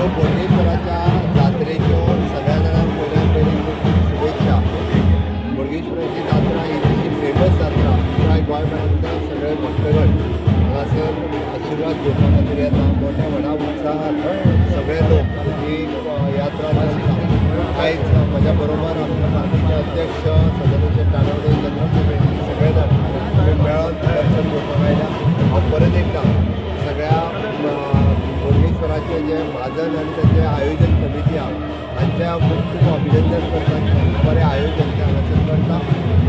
देव बोडगेश्वराच्या जात्रेच्यो सगळ्या जाणांक पयल्यान पयलीं खूब खूब शुभेच्छा. बोडगेश्वराची जात्रा ही तशी फेमस जात्रा पुराय गोंयभरांतल्या सगळे भक्तगण हांगासर आशिर्वाद घेवपा खातीर येता. मोठ्या व्हडा उत्साहान सगळे लोक ही यात्रा चलता. आयज म्हज्या बरोबर आमच्या पार्टीचे अध्यक्ष सदनाचे तानावडे, चंद्रपूर पेडणे सगळे जाण आमी मेळोन दर्शन घेवपाक आयल्या. हांव परत एकदां सगळ्या बोडगेश्वराचे जे म्हाजन आनी ताचें आयोजन समिती आहा हांच्या खूब खूब अभिनंदन करता. बरें आयोजन ते हांगासर करता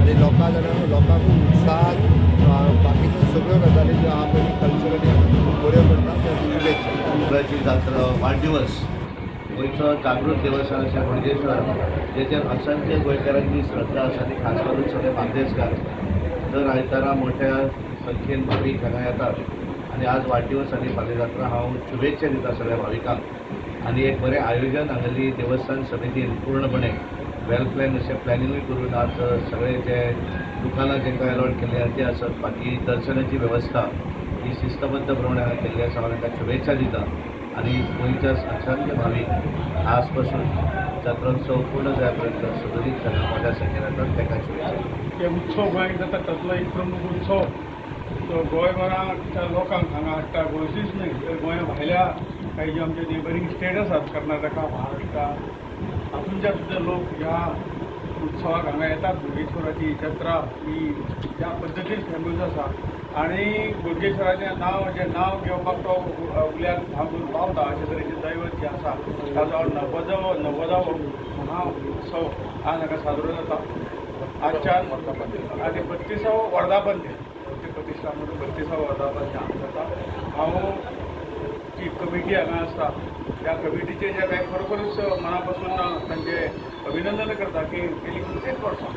आनी लोकां जाणां लोकांक उत्साहान बाकीच्यो सगळ्यो गजाली ज्यो आहा पळय कल्चरली खूब बऱ्यो करता. ताची शुभेच्छा. जात्रा वाडदिवस गोंयचो जागृत देवस्थान अशें बोडगेश्वर, जेचेर असंख्य गोंयकारांची श्रद्धा आसा आनी खास करून सगळे बार्देसकार दर आयतारा मोठ्या संख्येन भावीक हांगा येतात आनी आज वाडदिवस आनी फाल्यां जात्रा. हांव शुभेच्छा दिता सगळ्या भाविकांक आनी एक बरें आयोजन हांगाली देवस्थान समितीन पूर्णपणे वेल प्लॅन अशें प्लॅनिंगूय करून आज सगळे जे दुकानां जेंकां एलॉट केल्ली आसा ती आसत, बाकी दर्शनाची वेवस्था ही शिस्तबद्ध प्रमाणे हांगा केल्ली आसा. हांव तांकां शुभेच्छा दिता आनी गोंयच्या असंख्य भावीक आज पासून जात्रोत्सव पूर्ण जाय पर्यंत सदोदीत हांगा मोठ्या संख्येन येतात, तांकां शुभेच्छा. हे उत्सव गोंयांत जाता तातूंतलो एक प्रमुख उत्सव तो गोंयभराच्या लोकांक हांगा हाडटा. गोंयचीच न्हय तर गोंया भायल्या काही जे आमचे नेबरींग स्टेट आसात, कर्नाटका, महाराष्ट्रा, हातूंतल्या सुद्दां लोक ह्या उत्सवाक हांगा येतात. बोडगेश्वराची जात्रा ही ज्या पद्दतीन फेमस आसा आनी बोडगेश्वराचें नांव जें नांव घेवपाक तो उल्याक धांवून पावता अशे तरेचें दैवत जें आसा ताजो 90वो महाउत्सव आज हांगा साजरो जाता. आजच्यान आनी 32वो वर्धापन दिन, प्रतिश्ठा म्हणून 32वो वर्धापन दिन जाता. हांव जी कमिटी हांगा आसता त्या कमिटीचे जे कांय खरोखरूच मना पासून तांचे अभिनंदन करता की गेली कित्येक वर्सां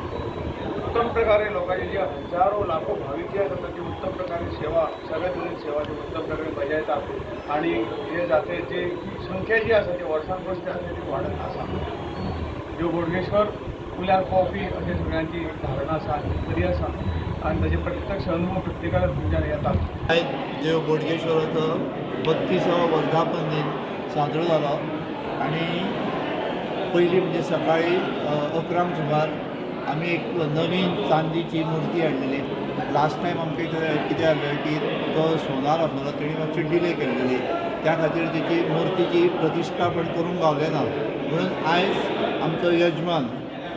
उत्तम प्रकारे लोकांची जी हजारो लाखो भावीक जे आसा तांची उत्तम प्रकारे सेवा, सगळे तरेन सेवा ती उत्तम प्रकारे बजायतात आनी हे जात्रेची संख्या जी आसा ती वर्सान वर्स जी आसा ती वाडत आसा. देव बोडगेश्वर उल्यार पावपी अशें सगळ्यांची धारणा आसा, खरी आसा आनी ताजे प्रत्यक्ष अनुभव प्रत्येकाला तुमच्यान येतात. आयज देव बोडगेश्वराचो 32वो वर्धापन दिन साजरो जालो आनी पयलीं म्हणजे सकाळी 11 सुमार आमी एक नवीन चांदीची मुर्ती हाडलेली. लास्ट टायम आमकां कितें जालें की तो सोनार आसलेलो, तेणी मातशी डिले केल्लेली, त्या खातीर तेची मुर्तीची प्रतिश्ठापन करूंक गावलें ना. म्हणून आयज आमचो यजमान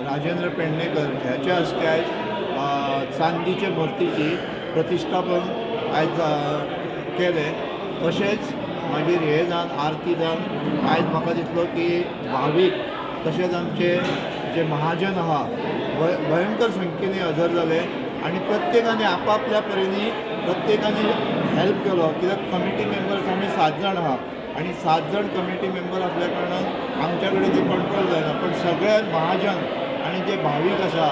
राजेंद्र पेडणेकर ह्याच्या हस्ते आयज चांदीचे मुर्तीची प्रतिश्ठापन आयज केलें. तशेंच मागीर हें जावन आरती जावन आयज म्हाका दिसलो की भावीक तशेंच आमचे जे महाजन आहा भयंकर संख्येने हजर जाले आनी प्रत्येकाने आपापल्या परीनी प्रत्येकाने हेल्प केलो. कित्याक कमिटी मेंबर्स आमी 7 जाण आहा आनी 7 जाण कमिटी मेंबर आसल्या कारणान आमच्या कडेन ती कंट्रोल जायना, पण सगळे महाजन आनी जे भावीक आसा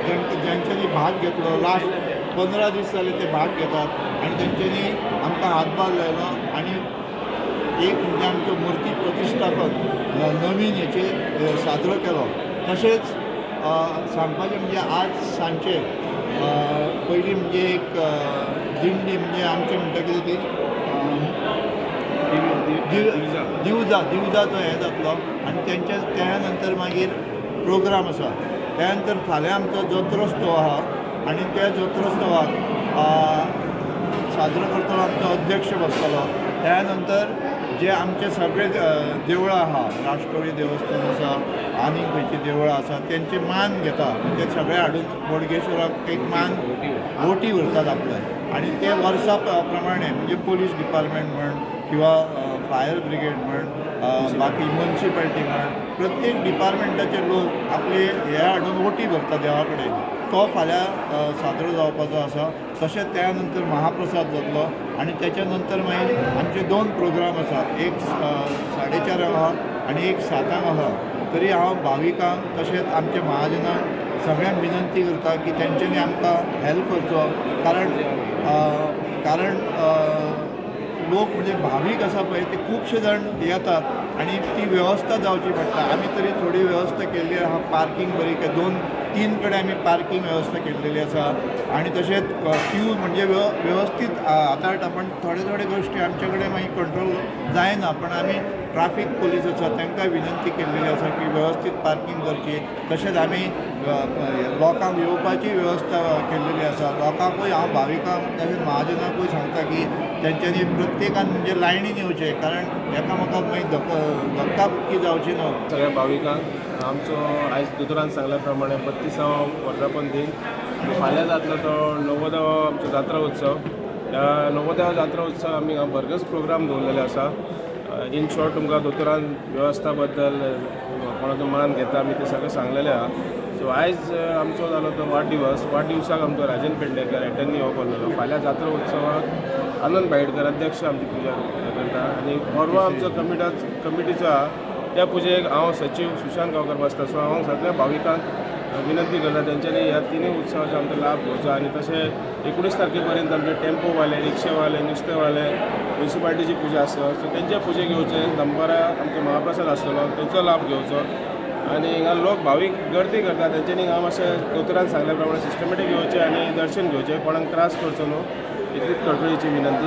ज्यांच्यानी भाग घेतलो, लास्ट 15 दीस जाले ते भाग घेतात आनी तेंच्यांनी आमकां हातभार लायलो आनी एक म्हणजे आमचो मुर्ती प्रतिश्ठापन नवीन हेचेर साजरो केलो. तशेंच सांगपाचें म्हणजे आज सांजचे पयलीं म्हणजे एक दिंडी म्हणजे आमची म्हणटा कितें ती दिवजाचो हें जातलो आनी तेंच्या त्या नंतर मागीर प्रोग्राम आसा. त्या नंतर फाल्यां आमचो जत्रोत्सव आहा आनी त्या जत्रोत्सवाक साजरो करतलो आमचो अध्यक्ष बसतलो. त्या नंतर जे आमचे सगळे देवळां आहा, राष्ट्रोळी देवस्थान आसा आनी खंयची देवळां आसा तेंचे मान घेता, म्हणजे सगळे हाडून बोडगेश्वराक एक मान ओटी व्हरतात आपले आनी ते वर्सा प्रमाणे म्हणजे पोलीस डिपार्टमेंट म्हण किंवा फायर ब्रिगेड म्हण, बाकी म्युनिसिपालिटी म्हण, प्रत्येक डिपार्टमेंटाचे लोक आपले हे हाडून ओटी भरता देवा कडेन. तो फाल्यां साजरो जावपाचो आसा. तशेंच त्या नंतर महाप्रसाद जातलो आनी तेच्या नंतर मागीर आमचे 2 प्रोग्राम आसा, एक 4:30 आहा आनी एक 7 आहा. तरी हांव भाविकांक तशेंच आमच्या महाजनांक सगळ्यांक विनंती करता की तेंच्यांनी आमकां हेल्प करचो, कारण कारण लोक म्हणजे भावीक आसा पळय ते खुबशे जाण येतात आनी ती वेवस्था जावची पडटा. आमी तरी थोडी वेवस्था केल्ली आहा, पार्कींग बरी 2-3 कडेन आमी पार्कींग वेवस्था केल्लेली आसा आनी तशेंच क्यू म्हणजे वेवस्थीत हाताळटा. पण थोडे थोडे गोश्टी आमचे कडेन मागीर कंट्रोल जायना, पण आमी ट्राफीक पोलीस आसा तांकां विनंती केल्लेली आसा की वेवस्थीत पार्कींग करची. तशेंच आमी लोकांक येवपाची वेवस्था केल्लेली आसा. लोकांकूय हांव भाविकांक तशेंच महाजनांकूय सांगता की तेंच्यांनी प्रत्येकान म्हणजे लायनीन येवचें, कारण एकामेकाक मागीर धक्काबुक्की जावची न्हू. सगळ्या भाविकांक आमचो आयज दोतोरान सांगल्या प्रमाणे 32वो वर्धापन दिन, फाल्यां जातलो तो 90वो आमचो जात्रा उत्सव. ह्या 90व्या जात्रा उत्सव आमी भरगच प्रोग्राम दवरलेले आसा. इन शॉर्ट तुमकां दोतोरान वेवस्था बद्दल कोणाचो मान घेता आमी तें सगळें सांगलेलें आहा. सो आयज आमचो जालो तो वाडदिवस. वाडदिवसाक आमचो राजन पेडणेकर एटर्नी हो कोल्लेलो. फाल्यां जात्रा उत्सवाक आनंद भाईडकर अध्यक्ष आमची पुजा करता आनी परवां आमचो कमिटीचो आहा त्या पुजेक हांव सचीव सुशांत गांवकर बसता. सो हांव सगळ्या भाविकांक विनंती करता तेंच्यांनी ह्या तिनूय उत्सवाचो आमकां लाभ घेवचो आनी तशें 19 तारखे पर्यंत आमचे टेम्पोवाले, रिक्षेवाले, नुस्तेवाले, म्युनिसिपालिटीची पुजा आसता सो तेंच्या पुजेक येवचें. दनपारां आमचो महाप्रसाद आसतलो तेचो लाभ घेवचो आनी हांगा लोक भावीक गर्दी करता तेंच्यांनी हांगा मातशें दोतोरान सांगल्या प्रमाणे सिस्टमॅटीक येवचें आनी दर्शन घेवचें, कोणाक त्रास करचो न्हू, इतलीच कळकळीची विनंती.